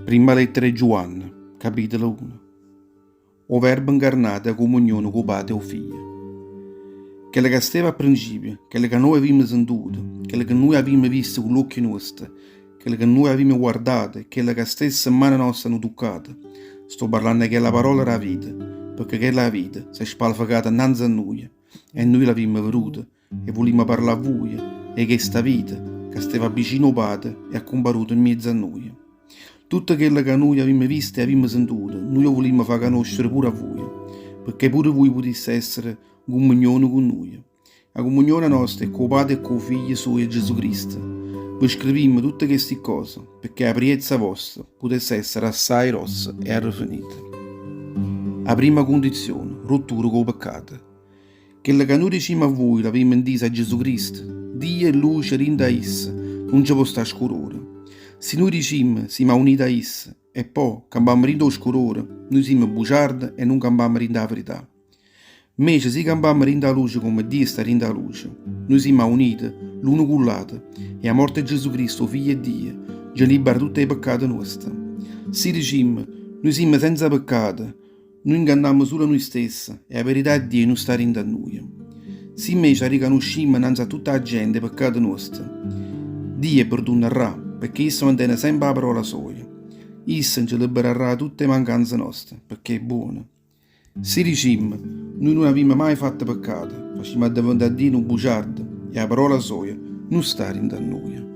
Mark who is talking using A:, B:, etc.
A: Primma lettera 'e Giuanne, capitolo uno. 'O Verbo 'ncarnato e 'a comunione cu 'o Pate e 'o Figlio. Chello ca steva a principio, chello ca nuje avimmo sentuto, chello ca nuje avimmo visto cu ll'uocchie nuoste, chello ca nuje avimmo guardato e chello ca stesse mmane noste hanno tuccato, sto parlanno 'e chella parola d' 'a vita, pecché chella vita s'è spalfecata 'nnanze a nuje e nuje l'avimmo veduta e vulimmo parlà a vuje 'e chesta vita ca steva vicino 'o Pate e è accumparuta 'mmiezzo a nuje. Tutto chello ca nuje avimmo visto e avimmo sentuto, nuje 'o vulimmo fa canoscere pure a vuje, pecché pure vuje putisse essere 'ncumunione cu nuje. A cumunione nosta è cu 'o Pate e cu 'o Figlio suoje Gesù Cristo. Ve scrivimmo tutte chesti ccose, pecché 'a priezza vosta putesse essere assaje grossa e arrefinita. A primma cundizione, ruttura cu 'o peccato. Chello ca nuje dicimmo a vuje l'avimmo 'ntiso 'a Gesù Cristo, Dio è luce dint' 'a isso nun ce po' sta scurore. Si nuje dicimmo, simmo aunite a isso, e po' campammo dint' 'o scurore, nuje simmo buciarde e nun campammo dint' 'a verità. Mmece si campammo dint' 'a luce comme Dio sta dint' 'a luce, nuje simmo aunite l'uno cu ll'ato e 'a morte 'e Gesù Cristo 'o Figlio 'e Dio nce libbera 'a tutt' 'e peccate nuoste. Si dicimmo, nuje simmo senza peccato, Nuje 'ngannammo sulo a nuje stesse e 'a verità 'e Dio nun sta dint' a nuje. Si invece 'a ricanuscimmo 'nnanze a tutta 'a gente 'e peccate nuoste, Dio 'e perdunarrà, pecché isso mantene sempe 'a parola soja. Isso nce liberarrà 'a tutte 'e mancanze noste, pecché è buono. Si dicimmo, Nuje nun avimmo maje fatto peccato, facimmo addeventà Dio nu buciardo e 'a parola soja nun sta dint' a nuje.